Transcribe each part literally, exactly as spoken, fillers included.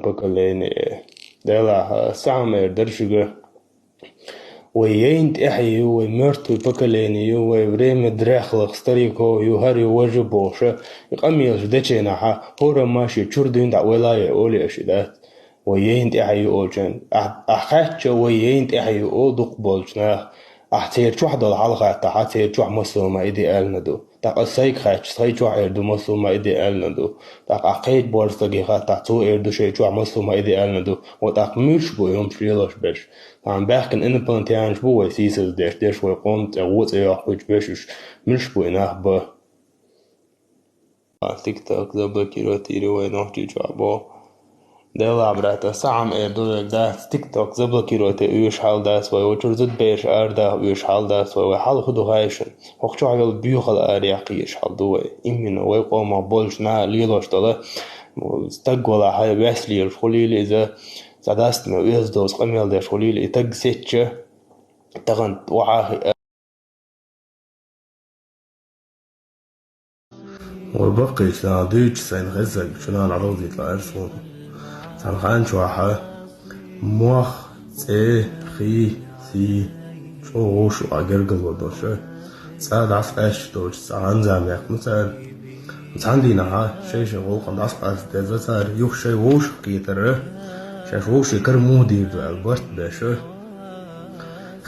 поколение. Делахь, сахьам эр дара шуьга. Вай яйна тӀаьхье ю, вай мертвый поколение ю, вай время дряхлых стариков ю, хӀара ю, важа ю бохуш, и къамелаш дечийнахьа, хӀорамма шен чуьра дуьйна дӀа ойла а йой, олий аша и дац. Вай яйна тӀаьхье ю олчун. Ахь, ахь хаьттича, вай яйна тӀаьхье ю олу дукха болчу наха. Ахь церан чохь долу хьал хаттахьа, церан чохь массо а ма и де аьлла ду. ТӀаккха ас сайга хаьттича, сайн чохь эр ду, массо а ма и де аьлла ду. ТӀаккха ахь кхечу борша стаге хаттахь, цо эр ду, шайн чохь массо а ма и де аьлла ду. Ва тӀаккха муьлш бу и хӀумаш лелош берш? Тахана баьхкина инопланетянаш бу вай сийсаздеш, деш вай къоман цӀе, вон цӀе йоккхуьйтуш берш уьш. Муьлш бу и нах бан? ТикТок заблокировать йийр ю вай Нохчийчохь боху. Делахь, брат, ас сахьам эр ду верг дац, ТикТок заблокировать йо оьшуш хьал дац вай, вай чуьра зудабераш арадаха оьшуш хьал дац вай, вай хьал хӀун ду хаьий шуна? ХӀокху чохь йолу боьхалла араяьккха езаш хьал ду вай. Именно вай къомах болчу наха лелош долу, стаг валахь, вес лелаш хуьлийла иза, цхьа дастаме оьзда доцу къамел деш хуьлийла, и таг сецча, тахана охьа а хиъна. Вай баккхийчу нахана дуьйцуш сайна хезарг чунна дӀадовзийта лаьара суна. Цхьана хан чохь мох, цӀе, хи, сий, чӀогӀа вовшах а гергарло долуш, цӀа дӀасакъаьсташ долчу цхьа ханза мехкан цара. Цхьана дийнахьа шай-шай гӀуллакхна дӀасакъаста деза цара, юха шай вовшах кхетара, шаьш вовшийн кара муха дийр ду аьлла барт беш.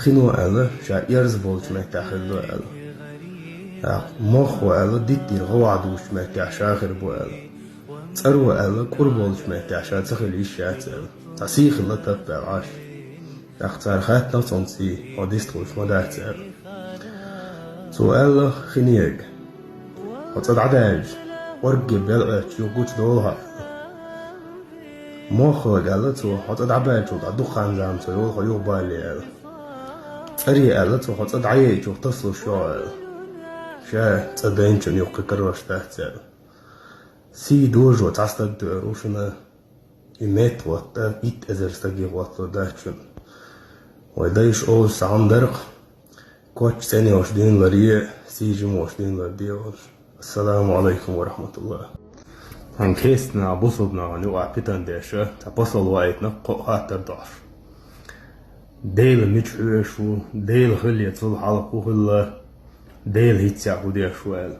Хино аьлла, ша эрза болчу меттехь хир ду аьлла. ТӀаккха мохо аьлла, диттийн гӀавахь дузучу меттехь ша хир бу аьлла. ЦӀаро аьлла, кӀур болчу меттехь ша ца хила йиш яц аьлла. Цхьа сий хилла тап аьлла Ӏаш. ТӀаккха цара хаьттина цунна сий, хьо дистхуьлуш ма дац аьлла. Цо аьлла хинега: «Хьо цӀа дӀадаьлча, оргге бел Ӏоьттича юха гучудолу хьо». Моххалга аьлла цо: «Хьо цӀа дӀабаьллачул тӀаьхьа дукха хан-зама ца йолу хьо юха балале», – аьлла. ЦӀаре аьлла цо: «Хьо цӀа дӀаяйча юха тасалуш ю хьо», – аьлла. Ша цӀа дайначунна юха кхин карош дац аьлла. Сий дожо цхьа стаг тоьар ву шуна, и метта хӀотта, итт эзар стаге хӀоттало дац шуна. Вай дайша олуш цхьа хӀума дара-кх. Коч цӀена йолуш дуьйна ларъе, сий жима волуш дуьйна ларде олуш. Ассаламу алайкум ва рахматуллах. Хьан кестнах бусулбанахана юкъахь питан деш, цхьа посол ваийтина кхо хаттар дохьуш. Дела мича хьоьжуш ву, Дела хиле цул хьалха хӀун хилла, Дела хӀинцца хӀун деш ву аьлла.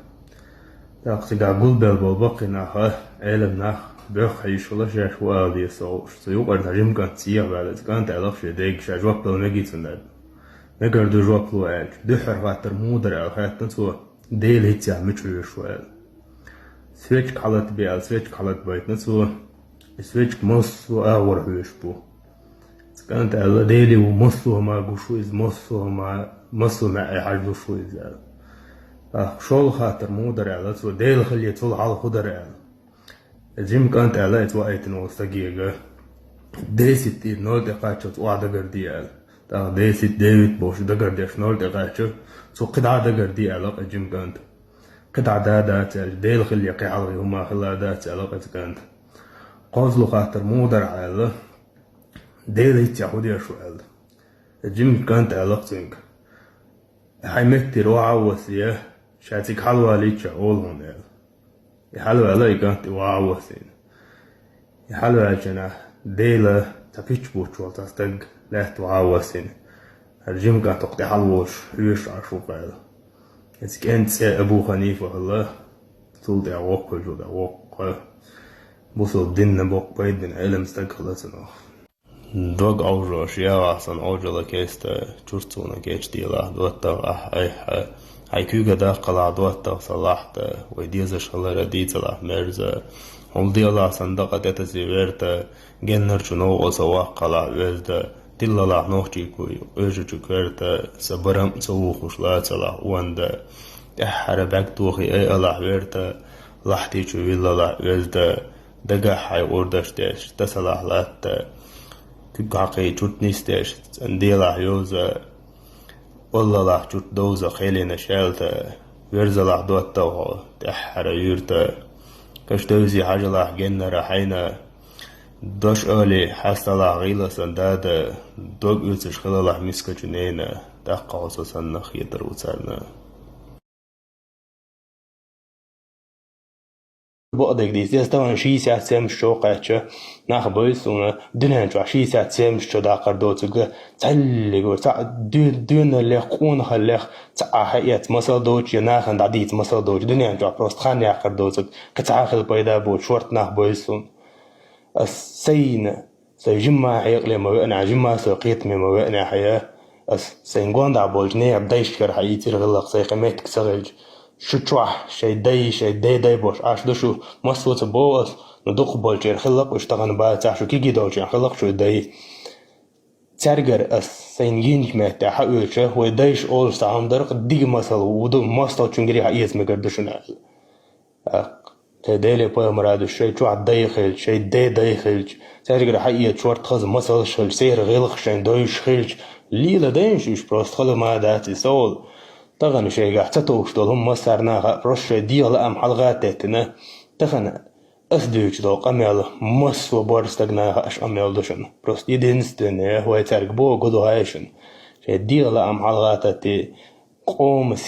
ТӀаккха цигахь гулбелла болу баккхий нах, Ӏелам нах, боьхна хьийзаш хилла шаьш хӀун ала деза ца хууш. Цу юкъара цхьа жима кӀант цӀехьа ваьлла, иза кӀант аьлла-кх шен дега, ша жоп дала мегий цунна аьлла. Мегар ду жоп ло аьлча, дуьххьара хаттар муха дара аьлла хаьттина цо, Дела хӀинцца мича хьоьжуш ву аьлла. Свечка хьалатабе аьлла, свечка хьалатабайтина цо, и свечка массо а агӀор хьоьжуш бу. Иза кӀант аьлла, Деле ву массо а хӀума гуш ву иза, массо а хӀума, массо а маьӀӀе хьажалуш ву иза аьлла. ТӀаккха шолгӀа хаттар муха дара аьлла цо, Дела хиле цул хьалха хӀун дара аьлла. Иза жима кӀант аьлла, иза ваийтина волу стаге: «Десять тӀера ноль тӀе кхаччалц охьа дагарде», – аьлла. ТӀаккха десять, девять бохуш дагардеш ноль тӀе кхаьчча, цо кхидӀа а дагарде аьлла-кх иза жима кӀанта. КхидӀа да дац аьлча, Дела хиле кхин хьалха хӀума хилла дац аьлла-кх иза кӀанта. КхозлагӀа хаттар муха дара аьлла, Дела хӀинцца хӀун деш ву аьлла. Иза жима кӀанта аьлла-кх цуьнга: «Хьайн меттера охьа а воссае, ша цига хьалавалийча олу хьуна», – аьлла. И хьалаваьлла и кӀант, и охьа а воссийна. И хьалаваьллачу хенахь Дела цхьа пич буттуш волу цхьа стаг лаьтта охьа а воссийна. ХӀара жима кӀант хӀокху тӀе хьалаволуш хьоьжуш Ӏаш ву-кх аьлла. Иза кӀентан цӀе Абу Ханифа хилла, цул тӀаьхьа воккха хилчул тӀаьхьа воккха, бусулба динна боккха пайда бина Ӏелам стаг хилла цунах. Дог Ӏовжош, ягӀахь сан Ӏожалла кеста, чурт суна кечделахь, доттагӀа ахь айхьа. Хьайн куьйга даккхалахь, доттагӀа сан лахьта, вай дезаш хилар дийцалахь мерза. Хьул делахь сан дакъа тӀетазе верта, геннарчу новкъа сан ваккхалахь оьзда, тиллалахь нохчий куй, къоьжачу коьрта, сан барам а ца вухуш лацалахь онда. ТӀаьххьара бӀаьрг тохий айалахь верта, лахьти чу виллалахь оьзда. Дагахь хьайн гӀурдаш деш, тасалахь латта, куьг хьакхий чурт нисдеш, цӀанделахь йовза, оллалахь чурт довза, кхелина шаьлта, верзалахь доттагӀа хьо тӀаьххьара юьрта. Каш девзи хьажалахь геннара хьайна, дош али хьасталахь гӀийла сан дада, дог оьцуш хилалахь мискачу нена, тӀаккха хьо со санна хетар ву царна. бакъдерг дийца деза, тахана шестьдесят семьдесят чу кхаьчча нах бевза суна, дуьнен чохь шестьдесят семьдесят чу даккхар доцург цхьаьллиг вара, цхьаъ дуьн-, дуьйналлех, къонахаллех цхьа а хьаэца масал доцуш, я нахана дӀадийца масал доцуш, дуьнен чохь просто хан яккхар доцург, кхин цхьа а хила пайда боцуш шорта нах бевза суна. Ас сайна, сайн жимма хьекъале ма веанехь, жимма сайн кхетаме ма веанехь, я ас сайн гондахь болчу нехан дайшкара хьаийцира гӀиллакх, сайн кхин меттиг ца хилча. Шу чохь шайн дай, шайн ден дай бош Ӏаш ду шу, массо а ца боху ас, но дукхахболчеран хиллакх уьш тахана бацахь, шу кегий долчеран хиллакх шун дай. Цаьргара ас сайна гиначу меттехь хьаоьцуш, вай дайша олуш цхьа хӀума дара-кх, дига масал ву ду, мостагӀчуьнгара хьаэца мегар ду шуна аьлла. ТӀаккха, тхайн Деле пайхамара дуьйцу, шайн чохь дай хилча, шайн ден дай хилча, цаьргара хьаэца шорта хаза масалш хилча, церан гӀиллакхаш шайна девзаш хилча, леладайша уьш, просто хала ма дац и сол. Тахана шайгахь ца товш долу хӀума массарна а хаьа, просто шайн дегӀан лаам хьалха а теттина. Тахана ас дуьйцуш долу къамел массо а борша стагана а хууш къамел ду шуна. Просто единственное, вай цаьрга боху гу ду хьаьжна. Шайн дегӀан лаам хьалха а теттий, къоман